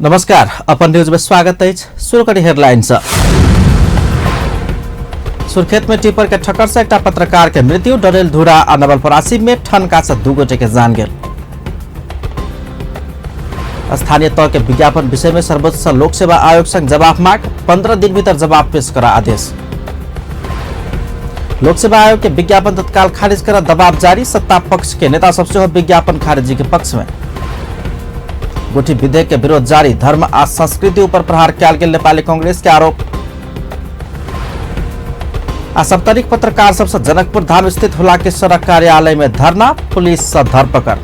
नमस्कार, अपन न्यूज में स्वागत अछि। शुरू करी हेडलाइन से। सुर्खेत में टिपर के ठक्कर से एकटा पत्रकार के मृत्यु, डडेलधुरा आ नवलपरासी में ठनका से 2 गोटे के जान गेल। स्थानीय तह के विज्ञापन विषय में सर्वोच्च लोक सेवा आयोग संग जवाब मांग, 15 दिन भीतर जवाब पेश करा आदेश। लोक सेवा आयोग के विज्ञापन तत्काल खारिज कर दबाव जारी, सत्ता पक्ष के नेता सब सेहो विज्ञापन खारिजी के पक्ष में। गुठी विधेयक के विरोध जारी, धर्म आ संस्कृति ऊपर प्रहार कयल गेल नेपाली कांग्रेस के आरोप। आ सप्तरीक पत्रकार सबसे जनकपुर धाम स्थित हुलाकेश्वर कार्यालय में धरना, पुलिस से धरपकड़।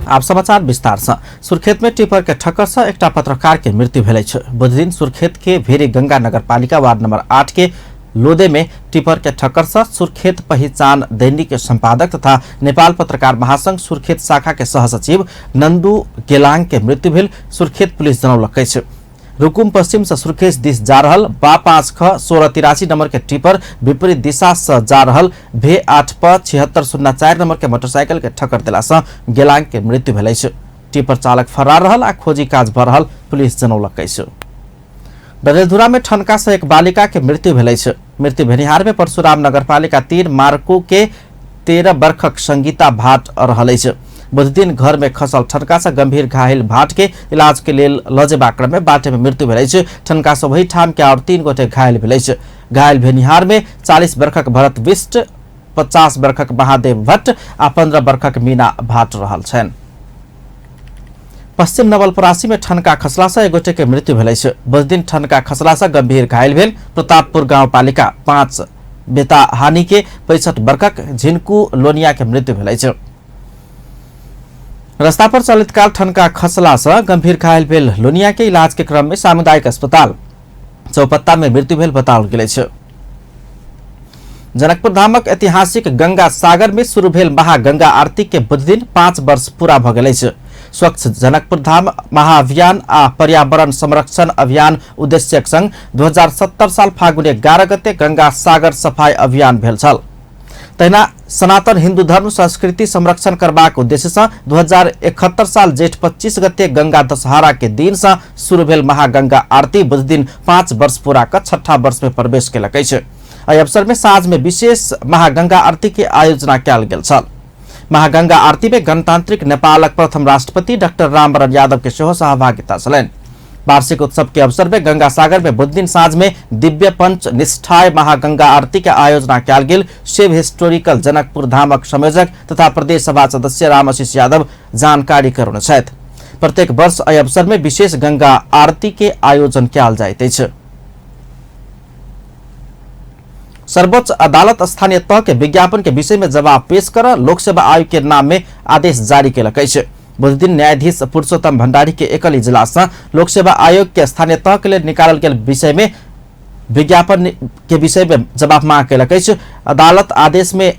आप समाचार विस्तार से। सुर्खेत में टिपर के ठक्कर से एकटा पत्रकार के मृत्यु भेल अछि। बुधदिन सुर्खेत के भेरी गंगा नगरपालिका वार्ड नंबर 8 के लोदे में टिपर के ठक्कर से सुर्खेत पहिचान दैनिक के संपादक तथा नेपाल पत्रकार महासंघ सुर्खेत शाखा के सहसचिव नंदू गेलांग के मृत्यु भेल सुर्खेत पुलिस जनौलक अछि। रुकुम पश्चिम से सुर्खेत दिस जा रहल बा 5 ख 1683 नंबर के टिपर विपरीत दिशा से जा रहल भे 8 प 7604 नंबर के मोटरसाइकिल के ठक्कर देला से गेलांग के मृत्यु भेल अछि। टिपर चालक फरार रहल आ खोजी काज भ रहल पुलिस जनौलक अछि। डडेलधुरा में ठनका से एक बालिका के मृत्यु भेल अछि। मृत्यु भेनिहार में परशुराम नगरपालिका 3 मार्को के 13 वर्षक संगीता भाट रहल अछि। बुधदिन घर में खसल ठनका से गंभीर घायल भाट के इलाज के लेल ल जेबाक क्रम में बाटे में मृत्यु भेल अछि। ठनका से वही ठाम के और 3 गोटे घायल भेल अछि। घायल भेनिहार में 40 वर्षक भरत विष्ट, 50 वर्षक महादेव भट्ट आ 15 वर्षक मीना भाट रहल छनि। पश्चिम नवलपरासी में ठनका खसला से एक गोटे के मृत्यु भेल अछि। बुधदिन ठनका खसला से गंभीर घायल भेल प्रतापपुर गाउँपालिका 5 बेताहानी के 65 वर्षक झिनकू लोनिया के मृत्यु भेल अछि। रास्ता पर चलैत काल ठनका खसला से गंभीर घायल भेल लोनिया के इलाज के क्रम में सामुदायिक अस्पताल चौपत्ता में मृत्यु भेल बताओल गेल अछि। जनकपुर धामक ऐतिहासिक गंगा सागर में शुरू भेल महागंगा आरती के बुधदिन 5 वर्ष पूरा भ गेल अछि। स्वच्छ जनकपुर धाम महाअभियान आ पर्यावरण संरक्षण अभियान उद्देश्यक संग 2070 साल फागुन 11 गते गंगा सागर सफाई अभियान भेल छल। तहिना सनातन हिन्दू धर्म संस्कृति संरक्षण करबाक उद्देश्य से 2071 साल जेठ 25 गते गंगा दशहरा के दिन से शुरू भेल महागंगा आरती बुधदिन 5 वर्ष पूरा क छठा वर्ष में प्रवेश केलक अछि। एहि अवसर में साँझ में विशेष महागंगा आरती के आयोजना कयल गेल छल। महागंगा आरती में गणतांत्रिक नेपालक प्रथम राष्ट्रपति डॉक्टर रामवरण यादव के सेहो सहभागिता छलनि। वार्षिक उत्सव के अवसर में गंगा सागर में बुधदिन साँझ में दिव्य पंच निष्ठाय महागंगा आरती के आयोजना कयल गेल शिव हिस्टोरिकल जनकपुर धामक संयोजक तथा प्रदेश सभा सदस्य रामआशीष यादव जानकारी करौने छथि। प्रत्येक वर्ष एहि अवसर में विशेष गंगा आरती के आयोजन कयल जाइत अछि। सर्वोच्च अदालत स्थानीय तह के विज्ञापन के विषय में जवाब पेश कर लोक सेवा आयोग के नाम में आदेश जारी केलक अछि। बुधदिन न्यायाधीश पुरुषोत्तम भंडारी के एकल इजलास से लोक सेवा आयोग के स्थानीय तह के लेल निकालल गेल विषय में विज्ञापन के विषय में जवाब मांग केलक अछि। अदालत आदेश में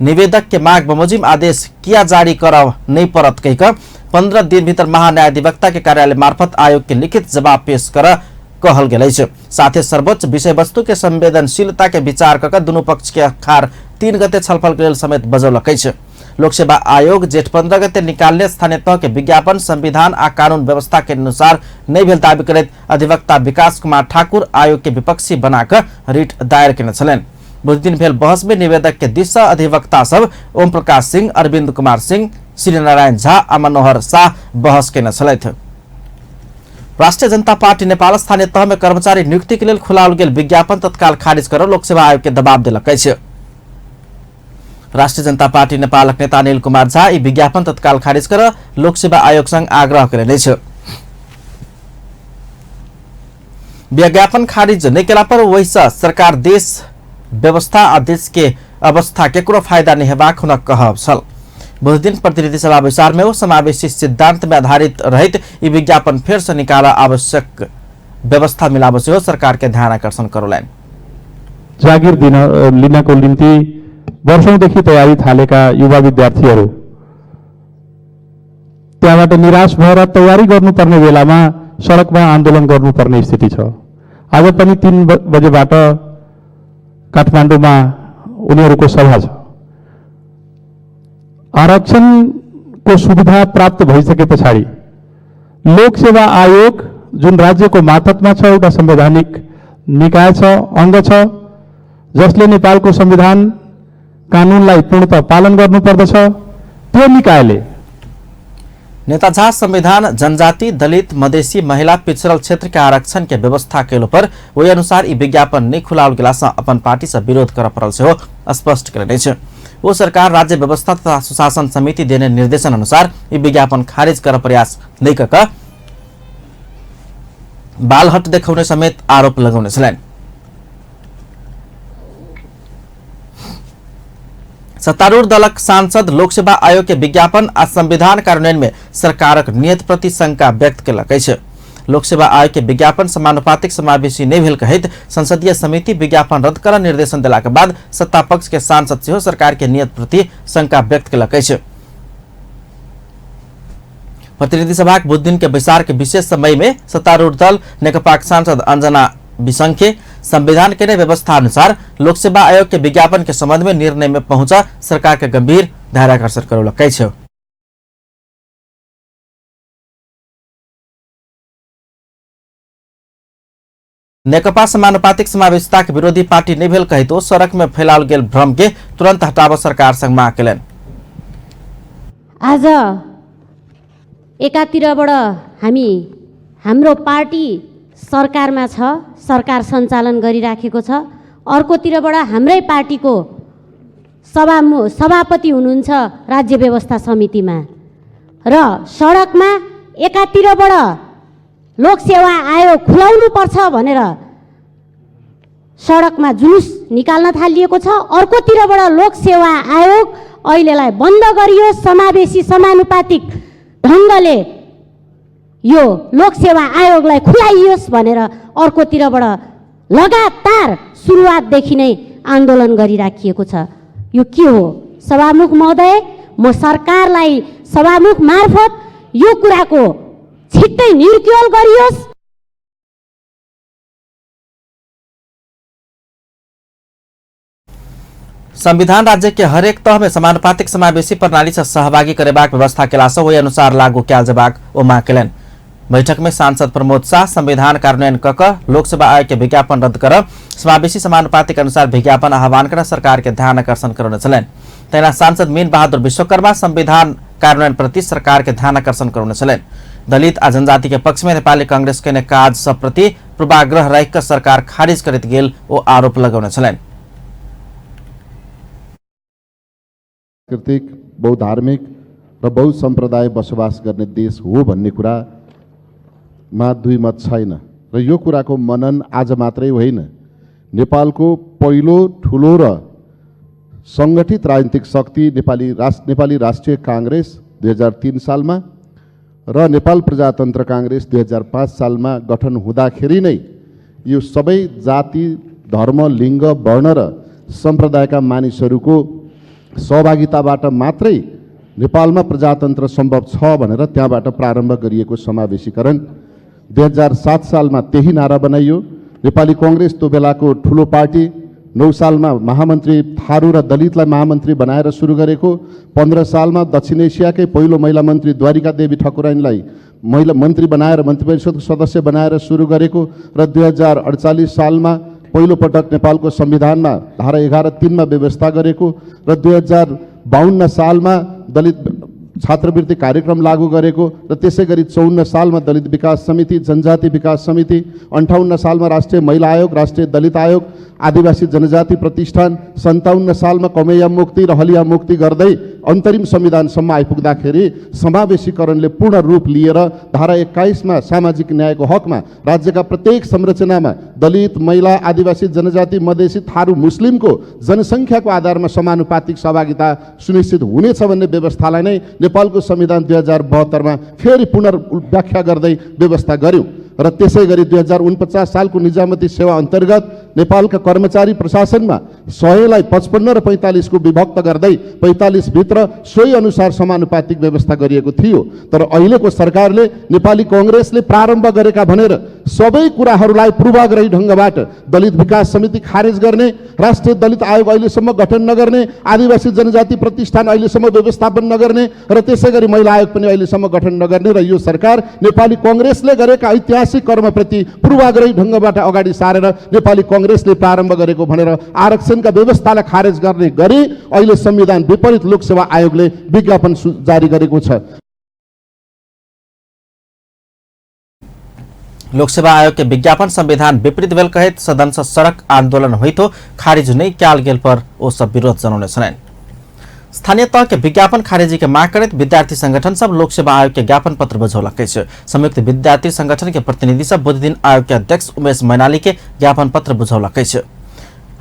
निवेदक के मांग बमोजिम आदेश किया जारी करब नहीं पड़त कहि कऽ 15 दिन भीतर महान्यायाधिवक्ता के कार्यालय मार्फत आयोग के लिखित जवाब पेश कर कहल गेल अछि। साथे सर्वोच्च विषय वस्तु के संवेदनशीलता के विचार कऽ दुनू पक्ष के अखार 3 गते छलफल के लेल समेत बजौलक अछि। लोक सेवा आयोग जेठ 15 गते निकालने स्थानीय तह के विज्ञापन संविधान आ कानून व्यवस्था के अनुसार नहीं भेल दावी करैत अधिवक्ता विकास कुमार ठाकुर आयोग के विपक्षी बनाकर रिट दायर केने छलनि। बुधदिन भेल बहस में निवेदक के दिस से अधिवक्ता सब ओम प्रकाश सिंह, अरविंद कुमार सिंह, श्री नारायण झा आ मनोहर शाह बहस केने छलथि। राष्ट्रिय जनता पार्टी नेपाल स्थानीय तह में कर्मचारी नियुक्ति के लेल खुलाओल गेल विज्ञापन तत्काल खारिज कर लोक सेवा आयोग के दबाव देलक अछि। राष्ट्रिय जनता पार्टी नेपालक नेता अनिल कुमार झा ई विज्ञापन तत्काल खारिज कर लोक सेवा आयोग संग आग्रह केलनि अछि। विज्ञापन खारिज नहि केला पर ओहिसँ सरकार देश व्यवस्था आ देश के अवस्था केकरो फायदा नहि हेबाक हुनक कहब छल। बुधदिन प्रतिनिधि सभा बैसार में ओ समावेशी सिद्धांत में आधारित रहैत ई विज्ञापन फेर से निकाल आवश्यक व्यवस्था मिलाब सेहो सरकार के ध्यान आकर्षण करौलनि। जागिर लिनको निम्ति वर्षौंदेखि तयारी थालेका युवा विद्यार्थीहरू त्यहाँबाट निराश भएर तयारी गर्नुपर्ने बेलामा सडकमा आन्दोलन गर्नुपर्ने स्थिति छ। आज पनि 3 बजेबाट काठमाडौँमा उनीहरूको सभा छ। आरक्षणको सुविधा प्राप्त भइसके पछाडि लोकसेवा आयोग जुन राज्यको मातहतमा छ, एउटा संवैधानिक निकाय छ, अङ्ग छ, जसले नेपालको संविधान कानुनलाई पूर्णतः पालन गर्नुपर्दछ, त्यो निकायले नेता झा संविधान जनजाति, दलित, मधेसी, महिला, पिछड़ल क्षेत्र के आरक्षण के व्यवस्था केलो पर ओहि अनुसार ई विज्ञापन नहि खुलाओल गेला सँ अपन पार्टी से विरोध करऽ पड़ल सेहो स्पष्ट कयलनि अछि। ओ सरकार राज्य व्यवस्था तथा सुशासन समिति देने निर्देशन अनुसार ई विज्ञापन खारिज करऽ प्रयास नहि कऽ कऽ बालहट देखौने समेत आरोप लगौने छलनि। सत्तारूढ़ दलक सांसद लोकसेवा आयोग के विज्ञापन आ संविधान कार्यान्वयन में सरकारक नियत प्रति शंका व्यक्त केलक अछि। लोकसेवा आयोग के विज्ञापन समानुपातिक समावेशी नहि भेल कहैत संसदीय समिति विज्ञापन रद्द करऽ निर्देशन देलाक बाद सत्ता पक्ष के सांसद सेहो सरकार के नियत प्रति शंका व्यक्त केलक अछि। प्रतिनिधि सभाक बुधदिन के बैसार के विशेष समय में सत्तारूढ़ दल नेकपाक सांसद अंजना विसंखे संविधान के व्यवस्था अनुसार लोकसेवा आयोग के विज्ञापन के संबंध में निर्णय में पहुंचा सरकार के गंभीर ध्यानाकर्षण करौलक अछि। नेकपा समानुपातिक समावेशिता के विरोधी पार्टी नहि भेल कहितो सड़क में फैलाओल गेल भ्रम के तुरंत हटाबऽ सरकार संग मांग केलनि। आज एकातिरबाट हामी हाम्रो पार्टी सरकारमा छ, सरकार सञ्चालन गरिराखेको छ, अर्कोतिरबाट हाम्रै पार्टीको सभापति हुनुहुन्छ राज्य व्यवस्था समितिमा र सडकमा एकातिरबाट लोकसेवा आयोग खुलाउनुपर्छ भनेर सडकमा जुलुस निकाल्न थालिएको छ, अर्कोतिरबाट लोकसेवा आयोग अहिलेलाई बन्द गरियो, समावेशी समानुपातिक ढङ्गले यो लोकसेवा आयोगलाई खुलाइयोस् भनेर अर्कोतिरबाट लगातार सुरुवातदेखि नै आन्दोलन गरिराखिएको छ। यो के हो सभामुख महोदय? म सरकारलाई सभामुख मार्फत यो कुराको छिट्टै निर्क्योल गरियोस्। संविधान राज्य के हरेक तह में समानुपातिक समावेशी प्रणाली से सहभागी करेबाक व्यवस्था केला सँ ओहि अनुसार लागू कयल जेबाक ओ मांग केलनि। बैठक में सांसद प्रमोद शाह संविधान कार्यान्वयन क कऽ लोकसेवा आयोग के विज्ञापन रद्द करब, समावेशी समानुपातिक अनुसार विज्ञापन आह्वान कर सरकार के ध्यान आकर्षण करौने छलनि। तहिना सांसद मीन बहादुर विश्वकर्मा संविधान कार्यान्वयन प्रति सरकार के ध्यान आकर्षण करौने छलनि। दलित आ जनजाति के पक्ष में नेपाली कांग्रेस केने काज सब प्रति पूर्वाग्रह राखि कऽ सरकार खारिज करैत गेल ओ आरोप लगौने छलनि। सांस्कृतिक, बहुधार्मिक र बहुसम्प्रदाय बसोबास गर्ने देश हो भन्ने कुरामा दुई मत छैन र यो कुराको मनन आज मात्रै होइन। नेपालको पहिलो ठुलो र सङ्गठित राजनीतिक शक्ति नेपाली राष्ट्रिय काङ्ग्रेस 2003 सालमा र नेपाल प्रजातन्त्र काङ्ग्रेस 2005 सालमा गठन हुँदाखेरि नै यो सबै जाति, धर्म, लिङ्ग, वर्ण र सम्प्रदायका मानिसहरूको सहभागिताबाट मात्रै नेपालमा प्रजातन्त्र सम्भव छ भनेर त्यहाँबाट प्रारम्भ गरिएको समावेशीकरण 2007 सालमा त्यही नारा बनाइयो। नेपाली कङ्ग्रेस त्यो बेलाको ठुलो पार्टी 9 सालमा महामन्त्री थारू र दलितलाई महामन्त्री बनाएर सुरु गरेको, 15 सालमा दक्षिण एसियाकै पहिलो महिला मन्त्री द्वारिका देवी ठकुराइनलाई महिला मन्त्री बनाएर मन्त्रीपरिषदको सदस्य बनाएर सुरु गरेको र 2048 सालमा पहिलो पटक नेपालको संविधानमा धारा 11(3) मा व्यवस्था गरेको र 2052 सालमा दलित छात्रवृत्ति कार्यक्रम लागू गरेको र त्यसै गरी 54 सालमा दलित विकास समिति, जनजाति विकास समिति, 58 सालमा राष्ट्रिय महिला आयोग, राष्ट्रिय दलित आयोग, आदिवासी जनजाति प्रतिष्ठान, 57 सालमा कमैया मुक्ति र हलिया मुक्ति गर्दै अन्तरिम संविधानसम्म आइपुग्दाखेरि समावेशीकरणले पूर्ण रूप लिएर धारा 21 मा सामाजिक न्यायको हकमा राज्यका प्रत्येक संरचनामा दलित, महिला, आदिवासी, जनजाति, मधेसी, थारू, मुस्लिमको जनसङ्ख्याको आधारमा समानुपातिक सहभागिता सुनिश्चित हुनेछ भन्ने व्यवस्थालाई नै नेपालको संविधान 2072 मा फेरि पुनर्व्याख्या गर्दै व्यवस्था गर्यौँ। र त्यसै गरी 2049 सालको निजामती सेवा अन्तर्गत नेपालका कर्मचारी प्रशासनमा 100लाई 55 र 45 को विभक्त गर्दै 45 भित्र सोही अनुसार समानुपातिक व्यवस्था गरिएको थियो। तर अहिलेको सरकारले नेपाली कङ्ग्रेसले प्रारम्भ गरेका भनेर सबै कुराहरूलाई पूर्वाग्रही ढङ्गबाट दलित विकास समिति खारेज गर्ने, राष्ट्रिय दलित आयोग अहिलेसम्म गठन नगर्ने, आदिवासी जनजाति प्रतिष्ठान अहिलेसम्म व्यवस्थापन नगर्ने र त्यसै गरी महिला आयोग पनि अहिलेसम्म गठन नगर्ने र यो सरकार नेपाली कङ्ग्रेसले गरेका ऐतिहासिक कर्मप्रति पूर्वाग्रही ढङ्गबाट अगाडि सारेर नेपाली कङ्ग्रेसले प्रारम्भ गरेको भनेर आरक्षणका व्यवस्थालाई खारेज गर्ने गरी अहिले संविधान विपरीत लोकसेवा आयोगले विज्ञापन जारी गरेको छ। लोकसेवा आयोग के विज्ञापन संविधान विपरीत भेल कहैत सदन से सड़क आंदोलन होइतो खारिज नहीं कयल गेल पर ओ सब विरोध जनौने छलनि। स्थानीय तह के विज्ञापन खारिजी के मांग करैत विद्यार्थी संगठन सब लोकसेवा आयोग के ज्ञापन पत्र बुझौलक अछि। संयुक्त विद्यार्थी संगठन के प्रतिनिधि सब बुधदिन आयोग के अध्यक्ष उमेश मैनाली के ज्ञापन पत्र बुझौलक अछि।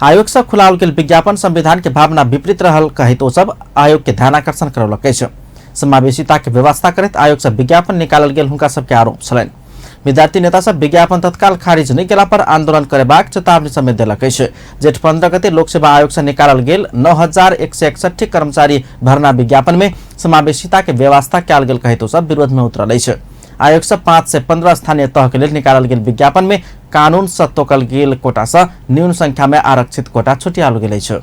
आयोग से खुलाओल गेल विज्ञापन संविधान के भावना विपरीत रहल कहैत ओ सब आयोग के ध्यानाकर्षण करौलक अछि। समावेशिता के व्यवस्था करैत आयोग से विज्ञापन निकालल गेल हुनका सबके आरोप छलनि। विद्यार्थी नेता सब विज्ञापन तत्काल खारिज नहीं केला पर आंदोलन करेबाक चेतावनी समेत देलक अछि। जेठ 15 गते लोकसेवा आयोग से निकालल गेल 9161 कर्मचारी भर्ना विज्ञापन में समावेशिता के व्यवस्था कयल गेल कहैत ओ सब विरोध में उतरल अछि। आयोग से 5 से 15 स्थानीय तह के लेल निकालल गेल विज्ञापन में कानून से तोकल गेल कोटा से न्यून संख्या में आरक्षित कोटा छुटियाल गेल अछि।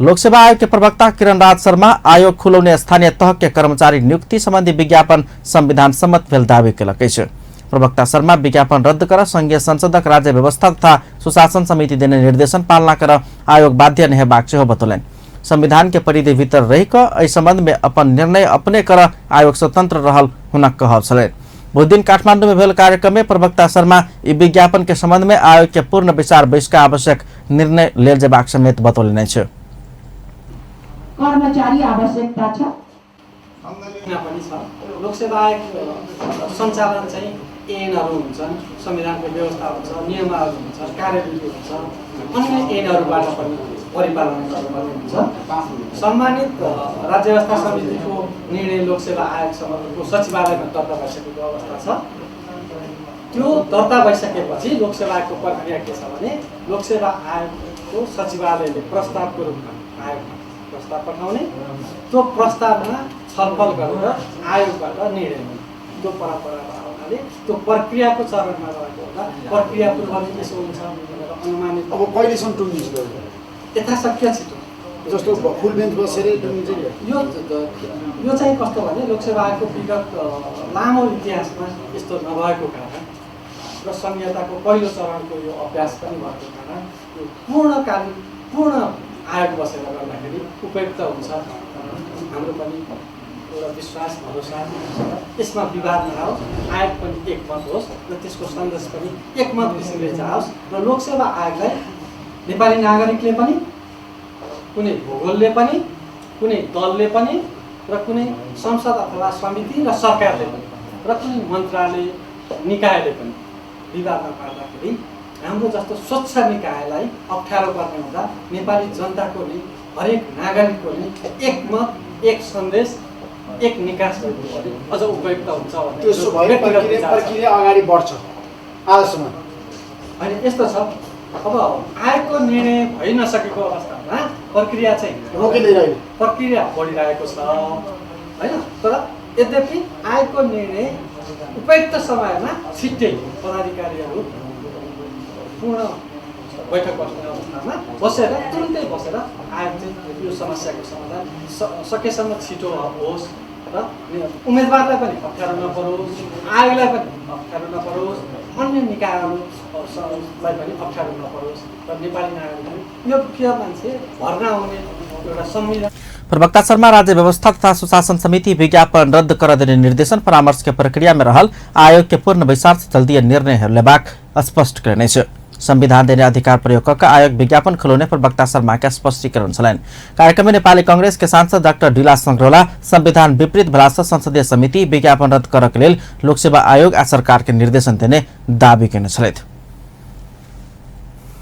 लोकसेवा आयोग के प्रवक्ता किरण राज शर्मा आयोग खुलौने स्थानीय तह के कर्मचारी नियुक्ति संबंधी विज्ञापन संविधान सम्मत भेल दावी केलक अछि। प्रवक्ता शर्मा विज्ञापन रद्द कर संघीय संसदक राज्य व्यवस्था तथा सुशासन समिति देने निर्देशन पालना कर आयोग बाध्य नहि हेबाक सेहो बतौलनि। संविधान के परिधि भीतर रहि कऽ एहि संबंध में अपन निर्णय अपने कर आयोग स्वतंत्र रहल हुनक कहब छलनि। बुधदिन काठमांडू में भेल कार्यक्रम में प्रवक्ता शर्मा ई विज्ञापन के संबंध में आयोग के पूर्ण विचार बैसक आवश्यक निर्णय लेल जेबाक समेत बतौलनि अछि। कर्मचारी आवश्यकता छ लोकसेवा आयोग सञ्चालन चाहिँ ऐनहरू हुन्छन्, संविधानको व्यवस्था हुन्छ, नियमहरू हुन्छ, कार्यविधि हुन्छ, अन्य ऐनहरूबाट पनि परिपालन गर्नुपर्ने हुन्छ। सम्मानित राज्य व्यवस्था समितिको निर्णय लोकसेवा आयोगसम्मको सचिवालयमा दर्ता भइसकेको अवस्था छ। त्यो दर्ता भइसकेपछि लोकसेवा आयोगको प्रक्रिया के छ भने लोकसेवा आयोगको सचिवालयले प्रस्तावको रूपमा आयोगमा प्रस्ताव पठाउने, त्यो प्रस्तावमा छलफल गरेर आयोगबाट निर्णय हुने, त्यो परम्परा हुनाले त्यो प्रक्रियाको चरणमा रहेको हुँदा प्रक्रिया पूर्वले यसो हुन्छ भनेर अनुमानित। अब कहिलेसम्म टुङ्गिन्छ? यथाशक्य छिटो, जस्तो फुल बेन्च बसेर टुङ्गिन्छ। यो चाहिँ कस्तो भने लोकसेवा आयोगको विगत लामो इतिहासमा यस्तो नभएको कारण र संहिताको पहिलो चरणको यो अभ्यास पनि भएको कारण यो पूर्णकालीन पूर्ण आयोग बसेर गर्दाखेरि उपयुक्त हुन्छ। हाम्रो पनि एउटा विश्वास भरोसा यसमा विवाद नआओस्, आयोग पनि एकमत होस् र त्यसको सन्देश पनि एकमत किसिमले जाओस् र लोकसेवा आयोगलाई नेपाली नागरिकले पनि, कुनै भूगोलले पनि, कुनै दलले पनि र कुनै संसद अथवा समिति र सरकारले पनि र कुनै मन्त्रालय निकायले पनि विवादमा पार्दाखेरि हाम्रो जस्तो स्वच्छ निकायलाई अप्ठ्यारो पर्ने हुँदा नेपाली जनताको नै, हरेक नागरिकको नै एकमत, एक सन्देश, एक निकास भयो अझ उपयुक्त हुन्छ भन्ने। त्यसो भए प्रक्रिया अगाडि बढ्छ आजसम्म। होइन, यस्तो छ, अब आयोगको निर्णय भइ नसकेको अवस्थामा प्रक्रिया चाहिँ रोकिँदै रह्यो, प्रक्रिया बढिरहेको छ होइन। तर यद्यपि आयोगको निर्णय उपयुक्त समयमा छिट्टै पदाधिकारीहरू पूर्ण बैठक बस्ने अवस्थामा बसेर तुरुन्तै बसेर आयोग चाहिँ यो समस्याको समाधान सकेसम्म छिटो होस् र उम्मेदवारलाई पनि अप्ठ्यारो नपरोस्, आयोगलाई पनि अप्ठ्यारो नपरोस्, अन्य निकायहरूलाई पनि अप्ठ्यारो नपरोस् र नेपाली नागरिकहरू योग्य मान्छे भर्ना हुने एउटा संविधान। प्रवक्ता शर्मा राज्य व्यवस्था तथा सुशासन समिति विज्ञापन रद्द कर देने निर्देशन परामर्श के प्रक्रिया में रहल आयोग के पूर्ण विचार से जल्दी निर्णय लेबाक स्पष्ट करने छै। संविधान देने अधिकार प्रयोग कर आयोग विज्ञापन खुलौने प्रवक्ता शर्मा के स्पष्टीकरण छलनि। कार्यक्रम में नेपाली कांग्रेस के सांसद डाक्टर ढिला संग्रौला संविधान विपरीत भेला से संसदीय समिति विज्ञापन रद्द करक लेल लोकसेवा आयोग आ सरकार के निर्देशन देने दावी केने छलथि।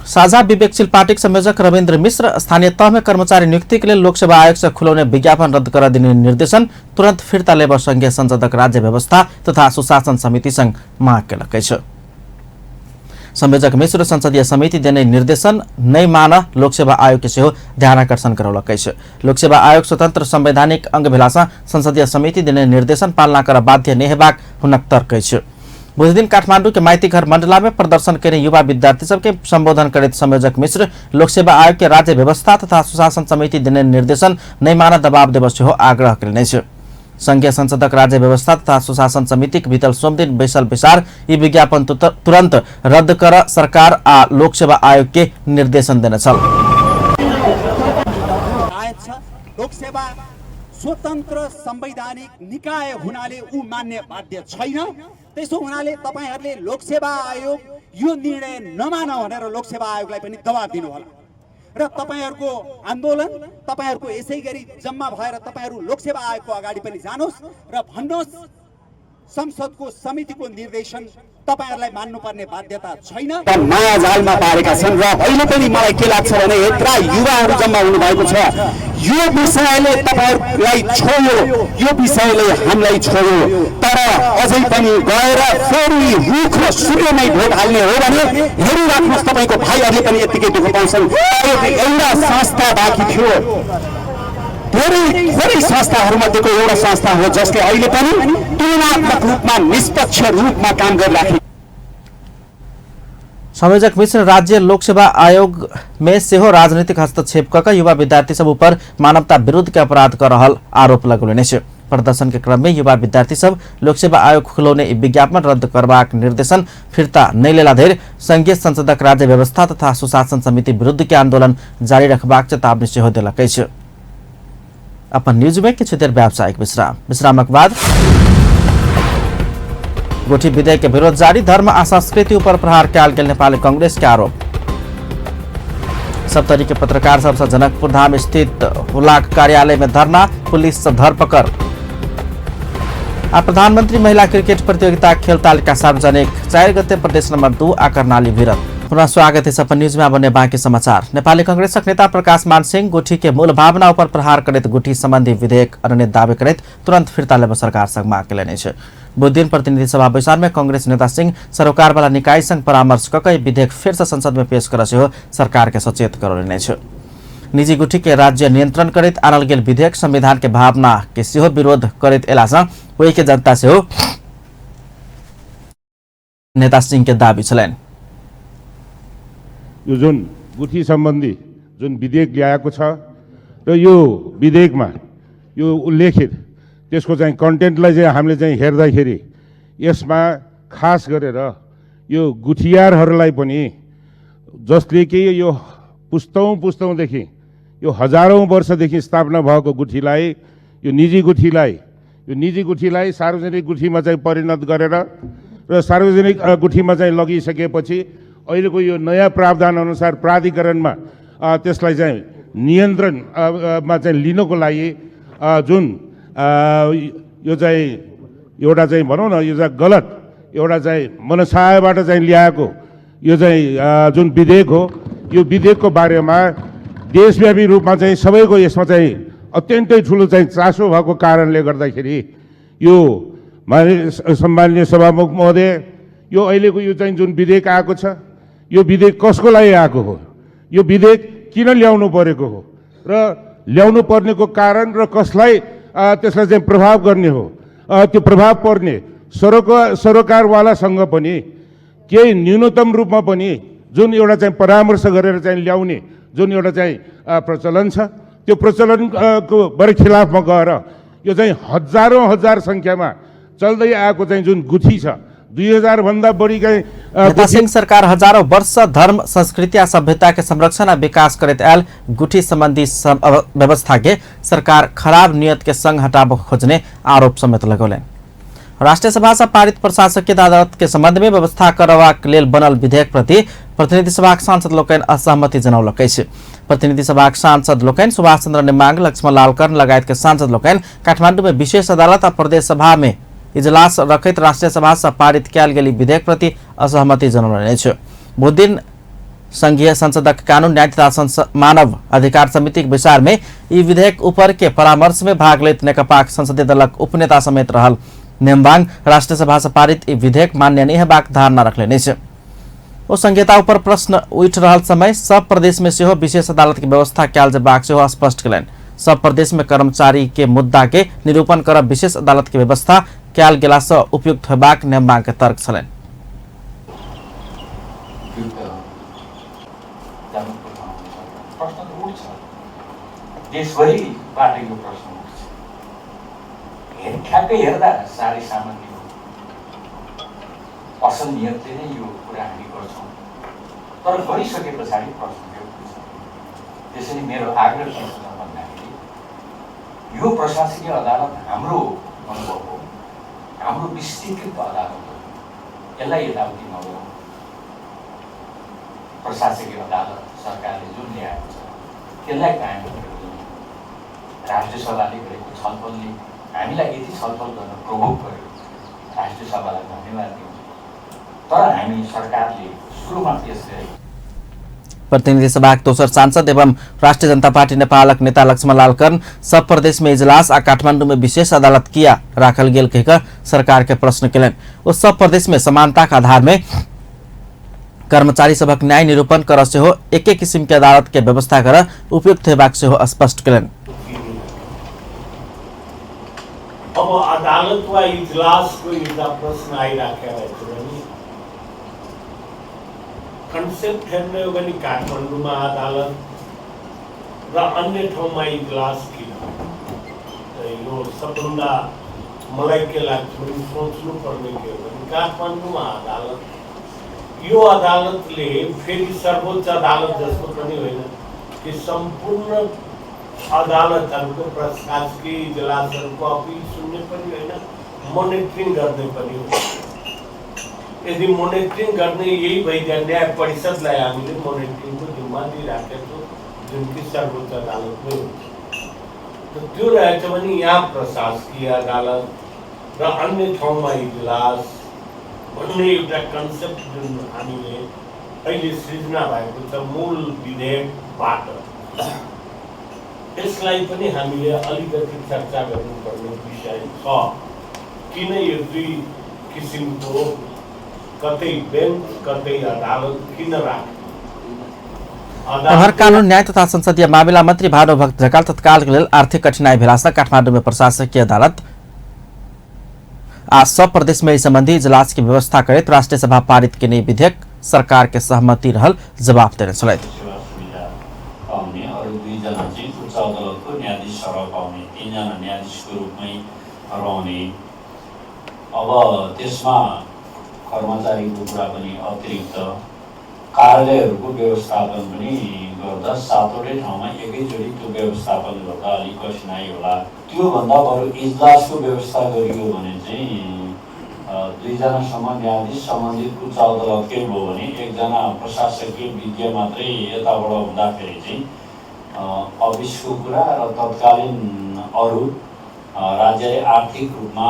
साझा विवेकशील पार्टीक संयोजक रविन्द्र मिश्र स्थानीय तह में कर्मचारी नियुक्ति के लिए लोकसेवा आयोग से खुलौने विज्ञापन रद्द कर दिने निर्देशन तुरंत फिर्ता लेब संघीय संसदक राज्य व्यवस्था तथा सुशासन समिति संग माग केलक अछि। संयोजक मिश्र संसदीय समिति देने निर्देशन नै मान लोकसेवा आयोग के सेहो ध्यानाकर्षण करौलक अछि। लोकसेवा आयोग स्वतंत्र संवैधानिक अंग भेलासँ संसदीय समिति देने निर्देशन पालना कर बाध्य नै हेबाक हुनक तर्क अछि। बुधदिन काठमांडू के माइतीघर मंडला में प्रदर्शन केने युवा विद्यार्थी सबके संबोधन करैत संयोजक मिश्र लोकसेवा आयोग के राज्य व्यवस्था तथा सुशासन समिति देने निर्देशन नहि मानऽ दबाव देबऽ सेहो आग्रह केलनि अछि। संघीय संसदक राज्य व्यवस्था तथा सुशासन समितिक बीतल सोमदिन बैसल बैसार ई विज्ञापन तुरंत रद्द कर सरकार आ लोक सेवा आयोग के निर्देशन देने छल। लोकसेवा स्वतन्त्र संवैधानिक निकाय हुनाले ऊ मान्य बाध्य छैन। त्यसो हुनाले तपाईहरुले लोकसेवा आयोग यो निर्णय नमान भनेर लोकसेवा आयोगलाई पनि दबाब दिनु होला र तपाईहरुको आन्दोलन तपाईहरुको यसै गरी जम्मा भएर तपाईहरु लोकसेवा आयोगको अगाडि पनि जानुहोस् र भन्नुहोस् संसदको समितिको निर्देशन तपाईहरुलाई मान्नुपर्ने बाध्यता छैन। माया जालमा पारेका छन् र अहिले पनि मलाई के लाग्छ भने यत्रा युवाहरू जम्मा हुनु भएको छ, यो विषयले तपाईहरुलाई छोयो, यो विषयले हामीलाई छोयो, तर अझै पनि गएर फेरि रुख र सूर्यमै भोट हाल्ने हो भने हेरिराख्नुहोस् तपाईँको भाइहरूले पनि यत्तिकै दुःख पाउँछन्। एउटा संस्था बाँकी थियो, धेरै थोरै संस्थाहरूमध्येको एउटा संस्था हो जसले अहिले पनि तुलनात्मक रूपमा निष्पक्ष रूपमा काम गरिराखेको। संयोजक मिश्र राज्य लोकसेवा आयोग में सेहो राजनीतिक हस्तक्षेप क युवा विद्यार्थी सब ऊपर मानवता विरुद्ध के अपराध कर रहल आरोप लगौलनि अछि। प्रदर्शन के क्रम में युवा विद्यार्थी सब लोकसेवा आयोग खुलौने विज्ञापन रद्द करबाक निर्देशन फिर्ता नहि लेला धरि संघीय संसदक राज्य व्यवस्था तथा सुशासन समिति विरुद्ध के आंदोलन जारी रखबाक चेतावनी सेहो देलक अछि। अपन न्यूज में किछु देर व्यावसायिक विश्राम, विश्रामक बाद गोठी विधेयक के विरोध जारी, धर्म आ संस्कृति ऊपर प्रहार कयल गेल नेपाली कांग्रेस के आरोप। सप्तरी के पत्रकार सबसे जनकपुर धाम स्थित हुलाक कार्यालय में धरना, पुलिस से धरपकड़। आ प्रधानमंत्री महिला क्रिकेट प्रतियोगिता खेल तालिका सार्वजनिक, 4 गते प्रदेश नंबर 2 आ कर्णाली भिरत। पुनः स्वागत है अपन न्यूज में। अब बाकी समाचार। नेपाली कांग्रेसक नेता प्रकाश मान सिंह गुठी के मूल भावना ऊपर प्रहार करैत गुठी संबंधी विधेयक अनने दावी करैत तुरंत फिर्ता लेबऽ सरकार संग माग केलनि अछि। बुधदिन प्रतिनिधि सभा बैसार में कांग्रेस नेता सिंह सरोकारवाला निकाय संग परामर्श क के विधेयक फेर से संसद में पेश करऽ सेहो सरकार के सचेत करौलनि अछि। निजी गुठी के राज्य नियंत्रण करैत आनल गेल विधेयक संविधान के भावना के सेहो विरोध करैत एला सँ ओहि के जनता सेहो नेता सिंह के दावी छलनि। यो जुन गुठी सम्बन्धी जुन विधेयक ल्याएको छ र यो विधेयकमा यो उल्लेखित त्यसको चाहिँ कन्टेन्टलाई चाहिँ हामीले चाहिँ हेर्दाखेरि यसमा खास गरेर यो गुठियारहरूलाई पनि जसले कि यो पुस्तौँ पुस्तौँदेखि यो हजारौँ वर्षदेखि स्थापना भएको गुठीलाई यो निजी गुठीलाई सार्वजनिक गुठीमा चाहिँ परिणत गरेर र सार्वजनिक गुठीमा चाहिँ लगिसकेपछि अहिलेको यो नयाँ प्रावधान अनुसार प्राधिकरणमा त्यसलाई चाहिँ नियन्त्रणमा चाहिँ लिनको लागि जुन यो चाहिँ एउटा चाहिँ भनौँ न यो चाहिँ गलत एउटा चाहिँ मनसायबाट चाहिँ ल्याएको यो चाहिँ जुन विधेयक हो यो विधेयकको बारेमा देशव्यापी रूपमा चाहिँ सबैको यसमा चाहिँ अत्यन्तै ठुलो चाहिँ चासो भएको कारणले गर्दाखेरि यो सम्माननीय सभामुख महोदय यो अहिलेको यो चाहिँ जुन विधेयक आएको छ यो विधेयक कसको लागि आएको हो, यो विधेयक किन ल्याउनु परेको हो र ल्याउनु पर्नेको कारण र कसलाई त्यसलाई चाहिँ प्रभाव गर्ने हो, त्यो प्रभाव पर्ने सरोकारवालासँग पनि केही न्यूनतम रूपमा पनि जुन एउटा चाहिँ परामर्श गरेर चाहिँ ल्याउने जुन एउटा चाहिँ प्रचलन छ त्यो प्रचलनको बरखिलाफमा गएर यो चाहिँ हजारौँ हजार सङ्ख्यामा चल्दै आएको चाहिँ जुन गुठी छ 2000 भन्दा बढी नेता सिंह सरकार हजारौं वर्ष धर्म संस्कृति आ सभ्यता के संरक्षण आ विकास करैत आयल गुठी संबंधी व्यवस्था के सरकार खराब नियत के संग हटाब खोजने आरोप समेत लगौलनि। राष्ट्रिय सभा से पारित प्रशासकीय अदालत के संबंध में व्यवस्था करबाक लेल बनल विधेयक प्रति प्रतिनिधि सभाक सांसद लोकनि असहमति जनौलक अछि। प्रतिनिधि सभाक सांसद लोकनि सुभाष चंद्र नेमांग, लक्ष्मण लाल कर्ण लगायत के सांसद लोकनि काठमांडू में विशेष अदालत आ प्रदेश सभा में इजलास रखैत राष्ट्रिय सभा से पारित कयल गेल विधेयक प्रति असहमति जनौलनि अछि। बुधदिन संघीय संसदक कानून न्याय तथा मानव अधिकार समितिक बैसार में ई विधेयक ऊपर के परामर्श में भाग लैत नेकपाक संसदीय दलक उपनेता समेत रहल नेम्बाङ राष्ट्रिय सभा से पारित ई विधेयक मान्य नहि हेबाक धारणा रखलनि अछि। ओ संहिता ऊपर प्रश्न उठि रहल समय सब प्रदेश में सेहो विशेष अदालत के व्यवस्था कयल जेबाक सेहो स्पष्ट कयलनि। सब प्रदेश में कर्मचारी के मुद्दा के निरूपण करब विशेष अदालत के व्यवस्था कयल गेला सँ उपयुक्त होबाक नेम्बाङ के तर्क छलनि। प्रश्न त उठ्छ, देशभरिबाट यो प्रश्न उठ्छ। ठ्याक्कै हेर्दा साह्रै सामान्य हो, असल नियतले नै यो कुरा हामी गर्छौँ, तर गरिसके पछाडि प्रश्न चाहिँ उठ्छ। त्यसैले मेरो आग्रह के छ भन्दाखेरि यो प्रशासकीय अदालत हाम्रो अनुभव हो, हाम्रो विस्तृत अदालत हो, यसलाई यताउति नगरौँ। प्रशासकीय अदालत सरकारले जुन ल्याएको छ त्यसलाई कायम गरेर राष्ट्रिय सभाले गरेको छलफलले हामीलाई यति छलफल गर्न प्रोभोक गर्यो, राष्ट्रिय सभालाई धन्यवाद दिन्छु। तर हामी सरकारले सुरुमा पेश गरेको प्रतिनिधि सभाक दोसर सांसद एवं राष्ट्रिय जनता पार्टी नेपालक नेता लक्ष्मणलाल कर्ण सब प्रदेश में इजलास आ काठमांडू में विशेष अदालत किया राखल गेल कहिकर सरकार के प्रश्न केलनि। ओ सब प्रदेश में समानता के आधार में कर्मचारी सभक न्याय निरूपण कर सेहो एके किसिम के अदालत के व्यवस्था कर उपयुक्त हेबाक सेहो स्पष्ट केलनि। अब अदालत वा इजलासको एउटा प्रश्न आइराखेको छ भने कन्सेप्ट हेर्ने हो भने काठमाडौँमा अदालत र अन्य ठाउँमा इजलास किन? यो सबभन्दा मलाई के लाग्छ भने सोच्नुपर्ने के हो भने काठमाडौँमा अदालत, यो अदालतले फेरि सर्वोच्च अदालत जस्तो पनि होइन कि सम्पूर्ण अदालतहरूको प्रशासकीय इजलासहरूको अपिल सुन्ने पनि होइन, मोनिटरिङ गर्ने पनि हो। यदि मोनिटरिङ गर्ने यही भइदियो न्याय परिषदलाई हामीले मोनिटरिङको जिम्मा दिइराखेको छौँ जुन कि सर्वोच्च अदालतमै हुन्छ। त्यो रहेछ भने यहाँ प्रशासकीय अदालत र अन्य ठाउँमा इजलास भन्ने एउटा कन्सेप्ट जुन हामीले अहिले सृजना भएको छ मूल विधेयकबाट, यसलाई पनि हामीले अलिकति चर्चा गर्नुपर्ने विषय छ। किन यो दुई किसिमको कतै बेन्च कतै अदालत किन राख्ने? प्रहर कानून न्याय तथा संसदीय मामिला मन्त्री भानुभक्त ढकाल तत्कालको लेल आर्थिक कठिनाई भेलासँ काठमाडौँमा प्रशासकीय अदालत आ सब प्रदेश में सम्बन्धी इजलास की व्यवस्था करैत राष्ट्रिय सभा पारित केने विधेयक सरकार के सहमति रहल जवाब देने छलथि। पाउने अरू दुईजना चाहिँ उच्च अदालतको न्यायाधीश सरह पाउने, तीनजना न्यायाधीशको रूपमै रहने। अब त्यसमा कर्मचारीको कुरा पनि अतिरिक्त कार्यालयहरूको व्यवस्थापन पनि गर्दा सातवटै ठाउँमा एकैचोटि त्यो व्यवस्थापन गर्दा अलिक कठिनाइ होला। त्योभन्दा बरु इजलासको व्यवस्था गरियो भने चाहिँ दुईजनासम्म न्यायाधीश सम्बन्धित उच्च अदालतकै भयो भने एकजना प्रशासकीय विज्ञ मात्रै यताबाट हुँदाखेरि चाहिँ अफिसको कुरा र तत्कालीन अरू राज्यले आर्थिक रूपमा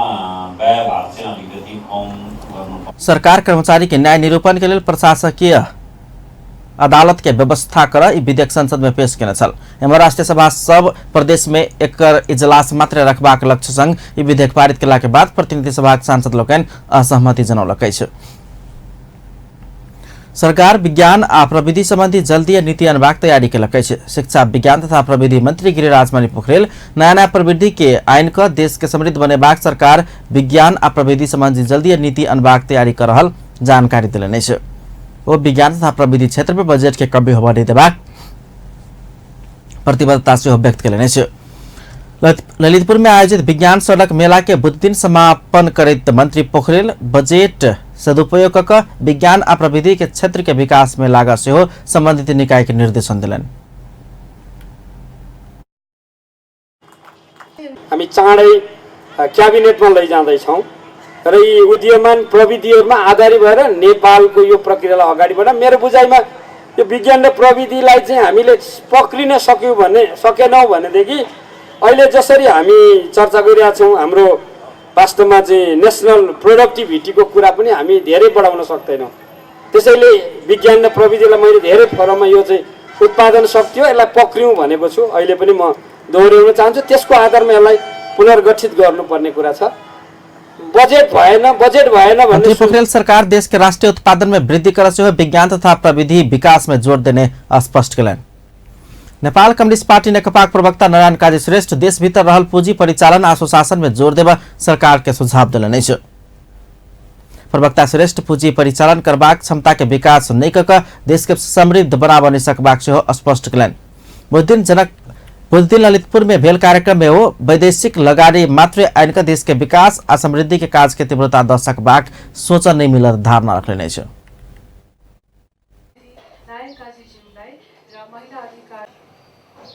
व्ययभार चाहिँ अलिकति कम गर्नु। सरकार कर्मचारी के न्याय निरूपण के लेल प्रशासकीय अदालत के व्यवस्था कर ई विधेयक संसद में पेश केने छल। एम्हर राष्ट्रिय सभा सब प्रदेश में एकर इजलास मात्र रखबाक लक्ष्य संग ई विधेयक पारित केला के बाद प्रतिनिधि सभाक सांसद लोकनि असहमति जनौलक अछि। सरकार विज्ञान आ प्रविधि संबंधी जल्दीय नीति अनबाक तैयारी केलक अछि। शिक्षा विज्ञान तथा प्रविधि मंत्री गिरिराज मणि पोखरेल नया नया प्रविधि के आइन क देश के समृद्ध बनेबाक सरकार विज्ञान आ प्रविधि संबंधी जल्दीय नीति अनबाक तैयारी कर रहल जानकारी देलनि अछि। ओ विज्ञान तथा प्रविधि क्षेत्र में बजट के कमी होबय नहि देबाक प्रतिबद्धता सेहो व्यक्त केलनि अछि। ललितपुर में आयोजित विज्ञान सड़क मेला के बुधदिन समापन करैत मंत्री पोखरेल बजट सदुपयोग क विज्ञान आ प्रविधि के क्षेत्र के विकास में लागत सेहो संबंधित निकाय के निर्देशन देलनि। हामी चाँडै क्याबिनेटमा लैजाँदैछौँ र यी उदीयमान प्रविधिहरूमा आधारित भएर नेपालको यो प्रक्रियालाई अगाडि बढाउँ। मेरो बुझाइमा यो विज्ञान र प्रविधिलाई चाहिँ हामीले पक्रिन सक्यौँ भने सकेनौँ भनेदेखि अहिले जसरी हामी चर्चा गरिरहेका छौँ हाम्रो वास्तवमा चाहिँ नेसनल प्रोडक्टिभिटीको कुरा पनि हामी धेरै बढाउन सक्दैनौँ। त्यसैले विज्ञान र प्रविधिलाई मैले धेरै फोरममा यो चाहिँ उत्पादन शक्ति हो, यसलाई पक्रियौँ भनेको छु। अहिले पनि म दोहोऱ्याउन चाहन्छु, त्यसको आधारमा यसलाई पुनर्गठित गर्नुपर्ने कुरा छ। बजेट भएन, बजेट भएन भन्ने मंत्री पोखरेल सरकार देश के राष्ट्रिय उत्पादन में वृद्धि कर सेहो विज्ञान तथा प्रविधि विकास में जोर देने स्पष्ट केलनि। नेपाल कम्युनिस्ट पार्टी नेकपाक प्रवक्ता नारायण काजी श्रेष्ठ देश भीतर रहल पूंजी परिचालन आ सुशासन में जोर देबा सरकार के सुझाव देलनि अछि। प्रवक्ता श्रेष्ठ पूंजी परिचालन करबाक क्षमता के विकास नहि क देश के समृद्ध बनाब नहि सकबाक सेहो स्पष्ट केलनि। बुधदिन ललितपुर में भेल कार्यक्रम में वो वैदेशिक लगानी मात्र आनि कऽ देश के विकास आ समृद्धि के काज के तीव्रता दऽ सकबाक सोचऽ नहि मिलत धारणा रखने अछि।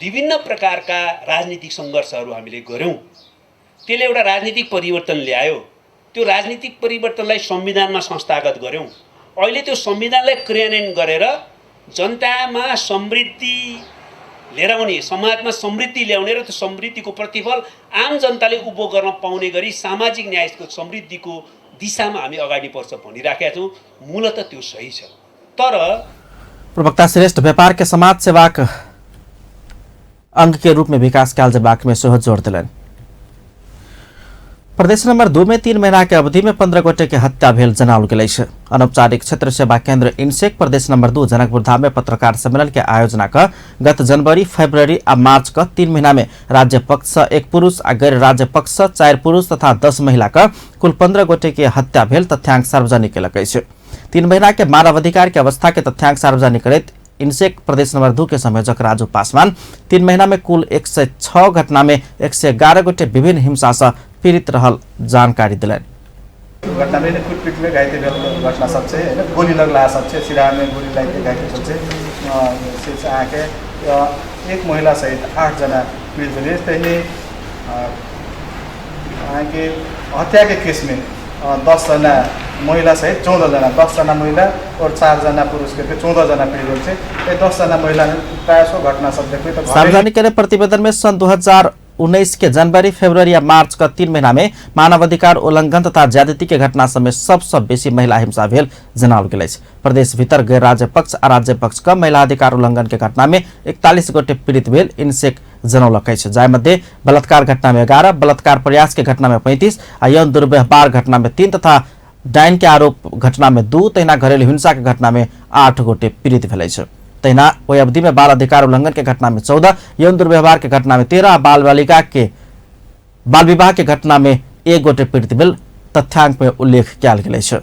विभिन्न प्रकारका राजनीतिक सङ्घर्षहरू हामीले गऱ्यौँ, त्यसले एउटा राजनीतिक परिवर्तन ल्यायो। त्यो राजनीतिक परिवर्तनलाई संविधानमा संस्थागत गऱ्यौँ। अहिले त्यो संविधानलाई क्रियान्वयन गरेर जनतामा समृद्धि लिएर आउने, समाजमा समृद्धि ल्याउने र त्यो समृद्धिको प्रतिफल आम जनताले उपभोग गर्न पाउने गरी सामाजिक न्यायको समृद्धिको दिशामा हामी अगाडि बढ्छ भनिराखेका छौँ। मूलत त्यो सही छ। तर प्रवक्ता श्रेष्ठ व्यापार के समाज सेवाक अंग के रूप में विकास कयल जेबाक में सेहो जोर देलनि। प्रदेश नंबर 2 में 3 महीना के अवधि में 15 गोटे के हत्या भेल जनाओल गेल अछि। अनौपचारिक क्षेत्र सेवा केंद्र इनसेक प्रदेश नंबर 2 जनकपुर धाम में पत्रकार सम्मेलन के आयोजना क गत जनवरी, फरवरी आ मार्च क 3 महीना में राज्य पक्ष सँ 1 पुरुष आ गैर राज्य पक्ष सँ 4 पुरुष तथा 10 महिला क कुल 15 गोटे के हत्या भेल तथ्यांक सार्वजनिक केलक अछि। 3 महीना के मानवाधिकार के अवस्था के तथ्यांक सार्वजनिक करैत इनसेक प्रदेश नंबर 2 के संयोजक राजू पासवान 3 महीना में कुल 106 घटना में 111 गोटे विभिन्न हिंसा से पीड़ित रहल जानकारी दिलनि। घटना में कुटपिट में घाइते भेल घटना सब छै, हैन, गोली लगला सब छै, सिरा में गोली लागि के घाइते सब छै। से अहाँके एक महिला सहित 8 जना पीड़ित भेल। तहिने अहाँके हत्या के केस में 10 जना महिला सहित 14 जना, 10 जना महिला और 4 जना पुरुष के 14 जना पीड़ित भेल छै। 10 जना महिला प्रायः सो घटना सब देखबै त सार्वजनिक केने प्रतिवेदन में सन् 2019 के जनवरी, फरवरी या मार्च का 3 महीना में मानवाधिकार उल्लंघन तथा ज्यादती के घटना समेत सबसँ बेसी महिला हिंसा भेल जनाओल गेल अछि। प्रदेश भीतर गैर राज्य पक्ष आ राज्य पक्ष क महिला अधिकार उल्लंघन के घटना में 41 गोटे पीड़ित भेल इनसेक जनौलक अछि। जाहि मध्ये बलात्कार घटना में 11, बलात्कार प्रयास के घटना में 35 आ यौन दुर्व्यवहार घटना में 3 तथा डाइन के आरोप घटना में 2, तहिना घरेलु हिंसा के घटना में 8 गोटे पीड़ित भेल अछि। तहिना ओहि अवधि में बाल अधिकार उल्लंघन के घटना में 14, यौन दुर्व्यवहार के घटना में 13, बाल बालिका के बाल विवाह के घटना में 1 गोटे पीड़ित भेल तथ्यांक में उल्लेख कयल गेल अछि।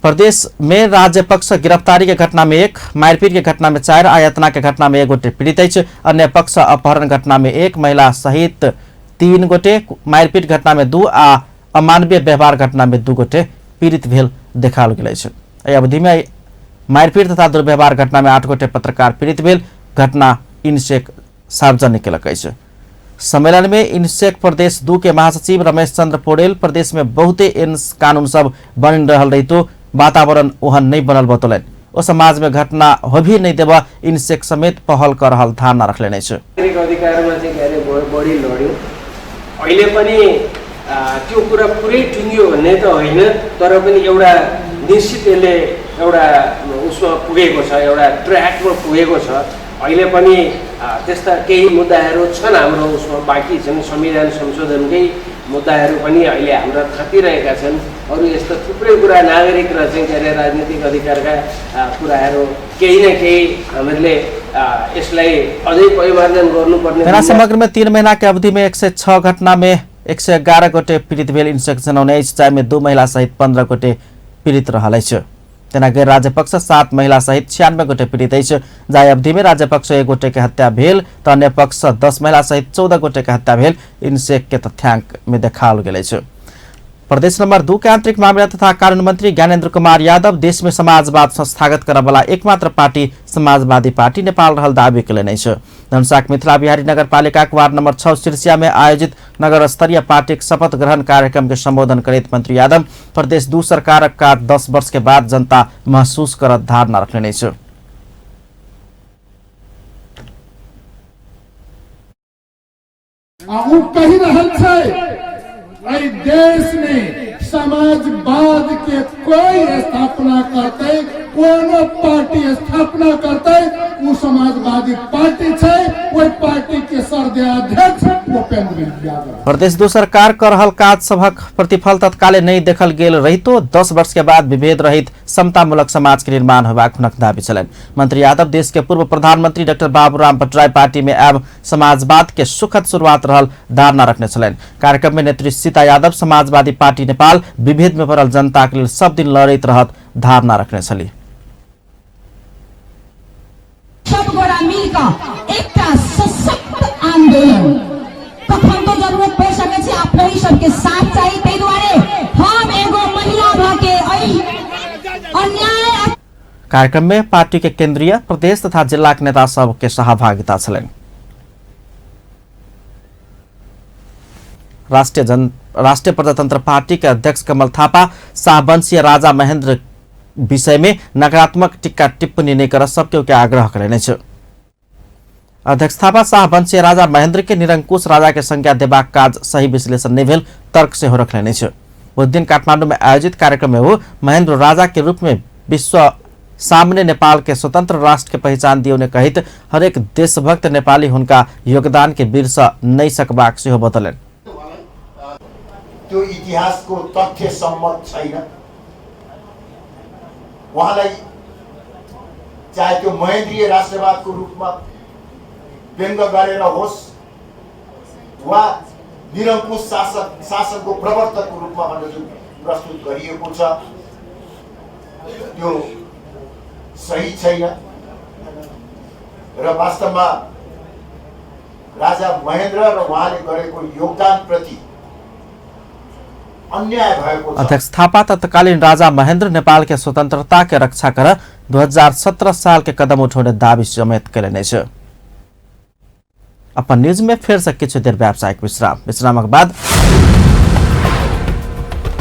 प्रदेश में राज्य पक्ष गिरफ्तारी के घटना में 1, मारपीट के घटना में 4, आयातना के घटना में 1 गोटे पीड़ित अछि। अन्य पक्ष अपहरण घटना में 1 महिला सहित 3 गोटे, मारपीट घटना में 2 आ अमानवीय व्यवहार घटना में 2 गोटे पीड़ित भेल देखाओल गेल अछि। एहि अवधि में मारपीट तथा दुर्व्यवहार घटना में 8 गोटे पत्रकार पीड़ित भेल घटना इनसेक सार्वजनिक केलक अछि। सम्मेलन में इनसेक प्रदेश 2 के महासचिव रमेश चंद्र पौडेल प्रदेश में बहुते एन कानून सब बनि रहल रहितो वातावरण ओहन नहीं बनल बतौलनि। ओ समाज में घटना होभी नहीं देबा इनसेक समेत पहल कर रहल धारणा रखलनि अछि। नागरिक अधिकारमा चाहिँ के अरे बढी लड्यो, अहिले पनि त्यो कुरा पुरै टुङ्गियो भन्ने त होइन, तर पनि एउटा निश्चित यसले एउटा उसमा पुगेको छ, एउटा ट्र्याकमा पुगेको छ। अहिले पनि त्यस्ता केही मुद्दाहरू छन् हाम्रो उसमा बाँकी छन्, संविधान संशोधनकै मुद्दाहरू पनि अहिले हाम्रा थापिरहेका छन्। अरू यस्ता थुप्रै कुरा नागरिक र चाहिँ के अरे राजनीतिक अधिकारका कुराहरू केही न केही हामीहरूले यसलाई अझै परिमार्जन गर्नुपर्ने। समग्रमा 3 महिना के अवधि में 106 घटना में 111 गोटे पीड़ित भेल इनसेक जनौने अछि, जाहिमे 2 महिला सहित 15 गोटे पीड़ित रहल अछि। तेना गैर राज्य पक्ष 7 महिला सहित 96 गोटे पीड़ित अछि। जाहि अवधि में राज्य पक्ष 1 गोटे के हत्या भेल त अन्य पक्ष 10 महिला सहित 14 गोटे के हत्या भेल इनसेक के तथ्यांक में देखाओल गेल अछि। प्रदेश नंबर 2 के आंतरिक मामिला तथा कानून मंत्री ज्ञानेन्द्र कुमार यादव देश में समाजवाद संस्थागत करबला एकमात्र पार्टी समाजवादी पार्टी नेपाल रहल दावी केलनि अछि। धनुषाक मिथिला बिहारी नगरपालिका वार्ड नंबर 6 सिरसिया में आयोजित नगर स्तरीय पार्टी शपथ ग्रहण कार्यक्रम के संबोधन करैत मंत्री यादव प्रदेश 2 सरकार का 10 वर्ष के बाद जनता महसूस करत धारणा रखलनि अछि। कहि रहल छै एहि देश में समाजवाद के कोई स्थापना करते, कोनो पार्टी स्थापना करते, वो समाजवादी पार्टी छै, ओहि पार्टी के सर्वदलीय उपेंद्र यादव। प्रदेश 2 सरकार कर रहल काज सभक प्रतिफल तत्काले नहीं देखल गेल रहितो 10 वर्ष के बाद विभेद रहित समतामूलक समाज के निर्माण होबाक हुनक दावी छलनि। मंत्री यादव देश के पूर्व प्रधानमंत्री डॉक्टर बाबूराम भट्टराई पार्टी में आब समाजवाद के सुखद शुरुआत रहल धारणा रखने छलनि। कार्यक्रम में नेत्री सीता यादव समाजवादी पार्टी नेपाल विभेद में पड़ल जनता के लेल सब दिन लड़ैत रहत धारणा रखने छली। सब गोरा मिल कऽ एकटा सशक्त आंदोलन कखन तो जरूरत पड़ि सकै छै, अपनहि सबके साथ चाही। ताहि दुआरे हम एगो महिला भऽ के एहि अन्याय। कार्यक्रम में पार्टी के केंद्रीय, प्रदेश तथा जिला के नेता सब के सहभागिता छलनि। राष्ट्रिय प्रजातंत्र पार्टी के अध्यक्ष कमल थापा शाहवंशीय राजा महेंद्र विषय में नकारात्मक टीका टिप्पणी नहीं कर सबके के आग्रह करेने अछि। अध्यक्ष थापा शाहवंशीय राजा महेंद्र के निरंकुश राजा के संज्ञा देबाक काज सही विश्लेषण नहीं भेल तर्क सेहो रखलनि अछि। बुध दिन काठमांडू में आयोजित कार्यक्रम में वो महेंद्र राजा के रूप में विश्व सामने नेपाल के स्वतंत्र राष्ट्र के पहचान दियौने कहित हरेक देशभक्त नेपाली हुनका योगदान के बिर्स नहीं सकबाक सेहो बतौलनि। त्यो इतिहासको तथ्य सम्मत छैन। उहाँलाई चाहे त्यो महेन्द्रीय राष्ट्रवादको रूपमा व्यङ्ग गरेर होस् वा निरङ्कुश शासनको प्रवर्तकको रूपमा भनेर जुन प्रस्तुत गरिएको छ त्यो सही छैन र वास्तवमा राजा महेन्द्र र उहाँले गरेको योगदानप्रति अन्याय भएको छ। अध्यक्ष थापा तत्कालीन राजा महेंद्र नेपाल के स्वतंत्रता के रक्षा कर 2017 साल के कदम उठौने दावी समेत कयलनि अछि। अपन न्यूज में फिर से किछु देर व्यावसायिक विश्राम, विश्रामक बाद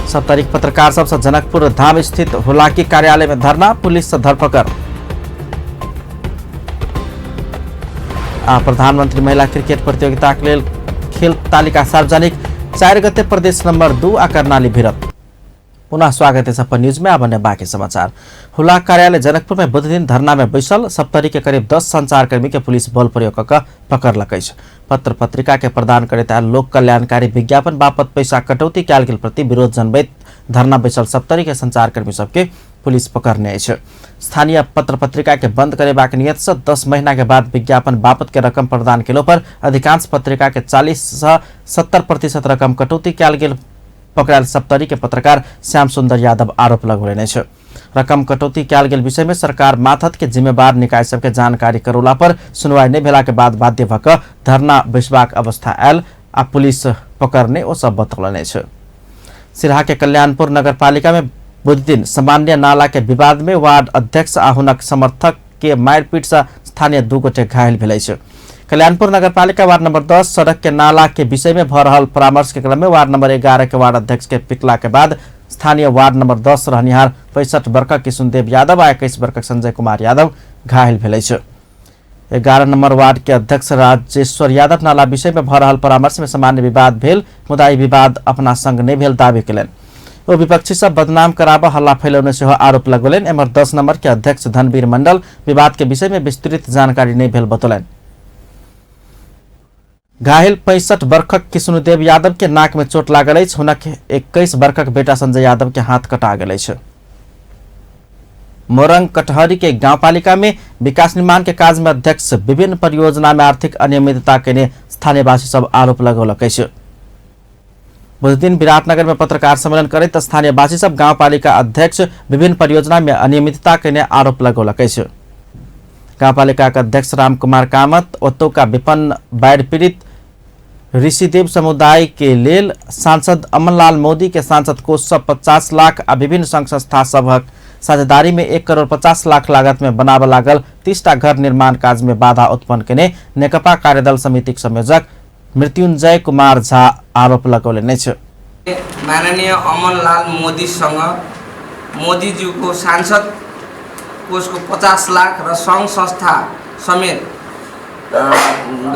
7 तारीख पत्रकार सबसे जनकपुर धाम स्थित हुलाकी कार्यालय में धरना, पुलिस से धरपकड़। आ प्रधानमंत्री महिला क्रिकेट प्रतियोगिता के लेल खेल तालिका सार्वजनिक, 4 गते प्रदेश नंबर 2 आ कर्णाली भिड़त। पुनः स्वागत है अपन न्यूज में। अब बाकी समाचार। हुलाक कार्यालय जनकपुर में बुध दिन धरना में बैसल सप्तरी के करीब 10 संचारकर्मी के पुलिस बल प्रयोग क पकड़लक अछि। पत्र पत्रिका के प्रदान करैत आयल लोक कल्याणकारी विज्ञापन बापत पैसा कटौती कयल गेल प्रति विरोध जनबैत धरना बैसल सप्तरी के संचारकर्मी सबके पुलिस पकड़ने अछि। स्थानीय पत्र पत्रिका के बंद करेबाक नियत से 10 महीना के बाद विज्ञापन बापत के रकम प्रदान केलो पर अधिकांश पत्रिका के 40 से 70% रकम कटौती कयल गेल पकड़ायल सप्तरी के पत्रकार श्याम सुंदर यादव आरोप लगौलनि अछि। रकम कटौती कयल गेल विषय में सरकार माथत के जिम्मेवार निकाय सबके जानकारी करौला पर सुनवाई नहीं भेला के बाद बाध्य भऽ कऽ धरना बैसबाक अवस्था आयल आ पुलिस पकड़ने ओ सब बतौलनि अछि। सिरहा के कल्याणपुर नगरपालिका में बुध दिन सामान्य नाला के विवाद में वार्ड अध्यक्ष आ हुनक समर्थक के मारपीट से स्थानीय 2 गोटे घायल भेल अछि। कल्याणपुर नगरपालिका वार्ड नंबर 10 सड़क के नाला के विषय में भ रहल परामर्श के क्रम में वार्ड नंबर 11 के वार्ड अध्यक्ष के पिटला के बाद स्थानीय वार्ड नंबर 10 रहनिहार 65 वर्षक किशुनदेव यादव आ 21 वर्षक संजय कुमार यादव घायल भेल अछि। 11 नंबर वार्ड के अध्यक्ष राजेश्वर यादव नाला विषय में भ रहल परामर्श में सामान्य विवाद भेल, मुदा ई विवाद अपना संग नहीं भेल दावी कयलनि। ओ विपक्षी सब बदनाम कराब हल्ला फैलौने सेहो आरोप लगौलनि। एम्हर 10 नंबर के अध्यक्ष धनवीर मंडल विवाद के विषय में विस्तृत जानकारी नहीं भेल बतौलनि। घायल 65 वर्षक किशुनदेव यादव के नाक में चोट लागल अछि। हुनक 21 वर्षक बेटा संजय यादव के हाथ कटा गेल अछि। मोरंग कटहरी के गांवपालिका में विकास निर्माण के काज में अध्यक्ष विभिन्न परियोजना में आर्थिक अनियमितता केने स्थानीयवासी सब आरोप लगौलक अछि। बुधदिन विराटनगर में पत्रकार सम्मेलन करैत स्थानीयवासी सब गांवपालिका अध्यक्ष विभिन्न परियोजना में अनियमितता केने आरोप लगौलक अछि। गांवपालिका के अध्यक्ष रामकुमार कामत ओतुका विपन्न बाढ़ि पीड़ित ऋषिदेव समुदाय के लेल सांसद अमनलाल मोदी के सांसद कोष से 50 लाख आ विभिन्न संघ संस्था सभक साझेदारी में 1 करोड़ 50 लाख लागत में बनाबऽ लागल 30 टा घर निर्माण काज में बाधा उत्पन्न केने नेकपा कार्यदल समितिक संयोजक मृत्युंजय कुमार झा आरोप लगौलनि अछि। माननीय अमनलाल मोदीसँग मोदीज्यूको सांसद कोषको 50 लाख र सङ्घ संस्था समेत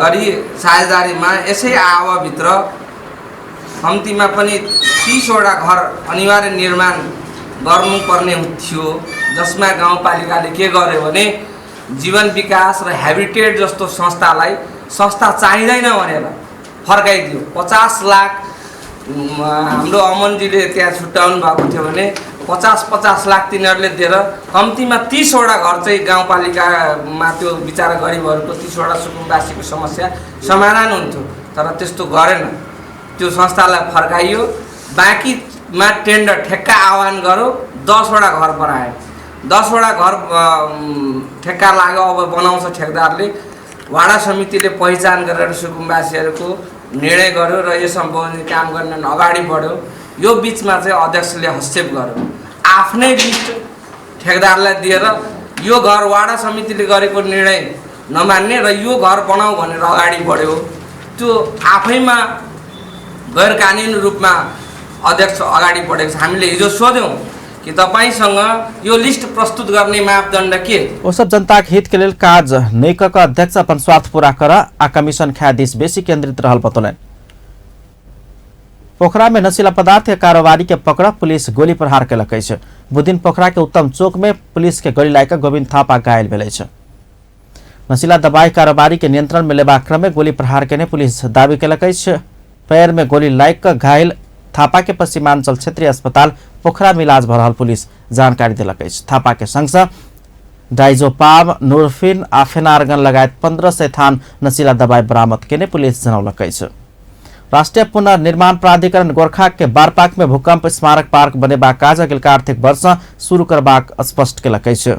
गरी साझेदारीमा यसै आवाभित्र कम्तीमा पनि 30 वटा घर अनिवार्य निर्माण गर्नुपर्ने थियो, जसमा गाउँपालिकाले के गर्यो भने जीवन विकास र हेबिटेट जस्तो संस्थालाई संस्था चाहिँदैन भनेर फर्काइदियो। 50 लाख हाम्रो अमनजीले त्यहाँ छुट्याउनु भएको थियो भने 50-50 लाख तिनीहरूले दिएर कम्तीमा 30 वटा घर चाहिँ गाउँपालिकामा त्यो बिचरा गरिबहरूको 30 वटा सुकुम्बासीको समस्या समाधान हुन्थ्यो, तर त्यस्तो गरेन। त्यो संस्थालाई फर्काइयो, बाँकीमा टेन्डर ठेक्का आह्वान गर्यो, 10 वटा घर बनायो। 10वटा घर ठेक्का लाग्यो, अब बनाउँछ ठेकदारले। वाडा समितिले पहिचान गरेर सुकुम्बासीहरूको निर्णय गर्यो र यो सम्बन्धी काम गर्न अगाडि बढ्यो। यो बिचमा चाहिँ अध्यक्षले हस्तक्षेप गर्यो, आफ्नै लिस्ट ठेकदारलाई दिएर यो घर वाडा समितिले गरेको निर्णय नमान्ने र यो घर बनाऊ भनेर अगाडि बढ्यो। त्यो आफैमा गैरकानुनी रूपमा अध्यक्ष अगाडि बढेको छ। हामीले हिजो सोध्यौँ कि तपाईसँग यो लिस्ट प्रस्तुत गर्ने मापदण्ड के? ओ सब जनता के हित के लेल काज नहि क के अध्यक्ष अपन स्वार्थ पूरा कर आ कमीशन खाय दिस बेसी केंद्रित रहल बतौलनि। पोखरा में नशीला पदार्थ के कारोबारी के पकड़ पुलिस गोली प्रहार केलक अछि। बुधदिन पोखरा के उत्तम चौक में पुलिस के गोली लागि गोविंद थापा घायल भेल अछि। नशीला दवाई कारोबारी के नियंत्रण में लेबाक क्रम में गोली प्रहार केने पुलिस दावी केलक अछि। पैर में गोली लागि कऽ घायल थापा के पश्चिमांचल क्षेत्रीय अस्पताल पोखरा में इलाज भऽ रहल पुलिस जानकारी देलक अछि। थापा के संग सँ डाइजोपाम, नूरफिन आ फेनार्गन लगायत 1500 थान नशीला दवाई बरामद केने पुलिस जनौलक अछि। राष्ट्रीय पुनर्निर्माण प्राधिकरण गोरखा के बारपाक में भूकंप स्मारक पार्क बनेबाक काज अगिलका आर्थिक वर्ष शुरू करबाक स्पष्ट केलक अछि।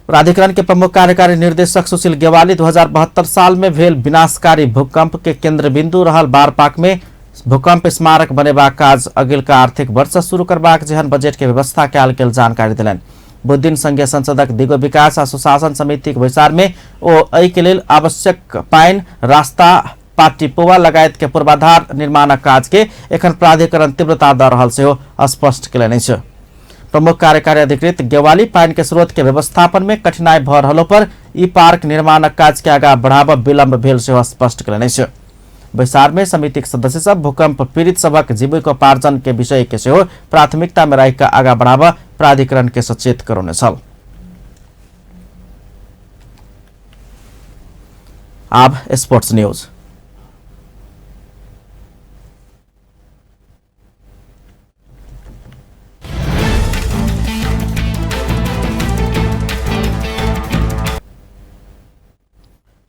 प्राधिकरण के प्रमुख कार्यकारी निर्देशक सुशील गेवाली 2072 साल में भेल विनाशकारी भूकंप के केंद्र बिंदु रहल बारपाक में भूकंप स्मारक बनेबाक काज अगिलका आर्थिक वर्ष शुरू करबाक जेहन बजट के व्यवस्था कयल गेल जानकारी देलनि। बुधदिन संघीय संसदक दिगो विकास आ सुशासन समितिक बैसार में ओ एहि के लेल आवश्यक पानि, रास्ता, पाटी पोवा लगायत के पूर्वाधार निर्माणक काज के एखन प्राधिकरण तीव्रता दऽ रहल सेहो स्पष्ट केलनि अछि। प्रमुख कार्यकारी अधिकृत गेवाली पानि के स्रोत के व्यवस्थापन में कठिनाई भऽ रहलो पर ई पार्क निर्माणक काज के आगा बढ़ाबऽ विलंब भेल सेहो स्पष्ट केलनि अछि। बैसार में समितिक सदस्य सब भूकंप पीड़ित सबक जीविकोपार्जन के विषय के सेहो प्राथमिकता में राखि कऽ आगा बढ़ाबऽ प्राधिकरण के सचेत करौने छल। आब स्पोर्ट्स न्यूज।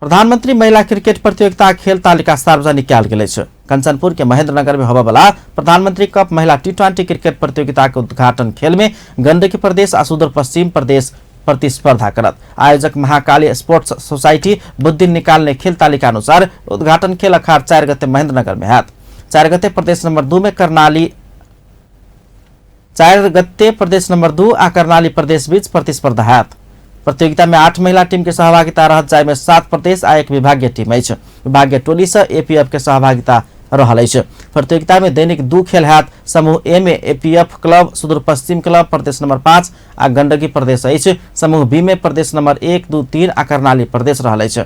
प्रधानमंत्री महिला क्रिकेट प्रतियोगिता खेल तालिका सार्वजनिक कयल गेल अछि। कंचनपुर के महेंद्रनगर में होबयवला प्रधानमंत्री कप महिला T20 cricket प्रतियोगिता के उद्घाटन खेल में गंडकी प्रदेश आ सुदूर पश्चिम प्रदेश प्रतिस्पर्धा करत। आयोजक महाकाली स्पोर्ट्स सोसाइटी बुधदिन निकालने खेल तालिका अनुसार उद्घाटन खेल अखाड़ 4 गते महेंद्रनगर में हैत। 4 गते प्रदेश नंबर 2 में कर्णाली 4 गते प्रदेश नंबर 2 आ कर्णाली प्रदेश बीच प्रतिस्पर्धा हैत। प्रतियोगिता में 8 महिला टीम के सहभागिता रहत, जाहिमे 7 प्रदेश आ 1 विभागीय टीम अछि। विभागीय टोली से एपीएफ के सहभागिता रहल अछि। प्रतियोगिता में दैनिक 2 खेल हैत। समूह ए में एपीएफ क्लब, सुदूर पश्चिम क्लब प्रदेश नंबर 5 आ गंडकी प्रदेश अछि। समूह बी में प्रदेश नंबर 1, 2, 3 आ कर्णाली प्रदेश रहल अछि।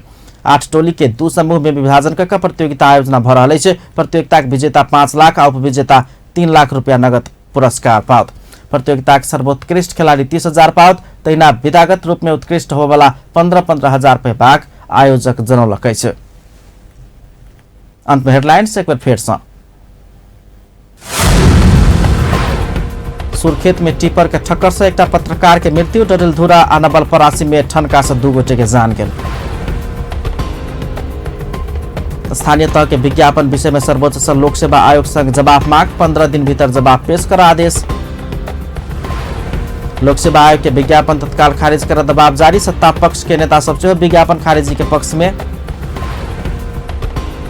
8 टोली के 2 समूह में विभाजन कऽ प्रतियोगिता आयोजना भऽ रहल अछि। प्रतियोगिताक विजेता 5 लाख आ उपविजेता 3 लाख रुपया नगद पुरस्कार पाओत। प्रतियोगिताक सर्वोत्कृष्ट खिलाड़ी 30,000 पाओत। तहिना विधागत रूप में उत्कृष्ट होबयवला 15-15 हजार पेबाक आयोजक जनौलक अछि। अंत में हेडलाइंस एक बेर फेर सँ। सुर्खेत में टिपर के ठक्कर से एकटा पत्रकार के मृत्यु, डडेलधुरा आ नवलपरासी में ठनका से 2 गोटे के जान गेल। स्थानीय तह के विज्ञापन विषय में सर्वोच्च से लोक सेवा आयोग संग जवाब मांग, 15 दिन भीतर जवाब पेश कर आदेश। लोक सेवा आयोग के विज्ञापन तत्काल खारिज कर दबाव जारी, सत्ता पक्ष के नेता सब सेहो विज्ञापन खारिजी के पक्ष में।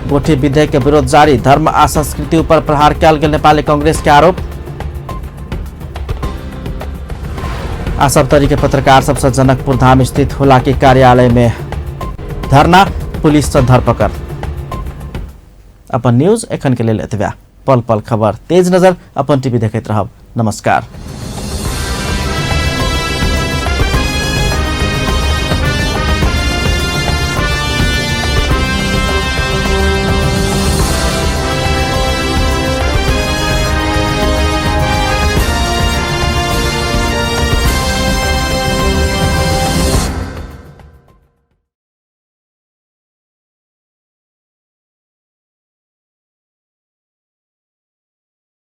गोठी विधेयक के विरोध जारी, धर्म आ संस्कृति ऊपर प्रहार कयल गेल नेपाली कांग्रेस के आरोप। आ सप्तरी के पत्रकार सबसे जनकपुर धाम स्थित हुलाकी कार्यालय में धरना, पुलिस से धरपकड़। अपन न्यूज एखन के लेल एतबे। पल पल खबर तेज नजर अपन टीवी देखैत रहब। नमस्कार।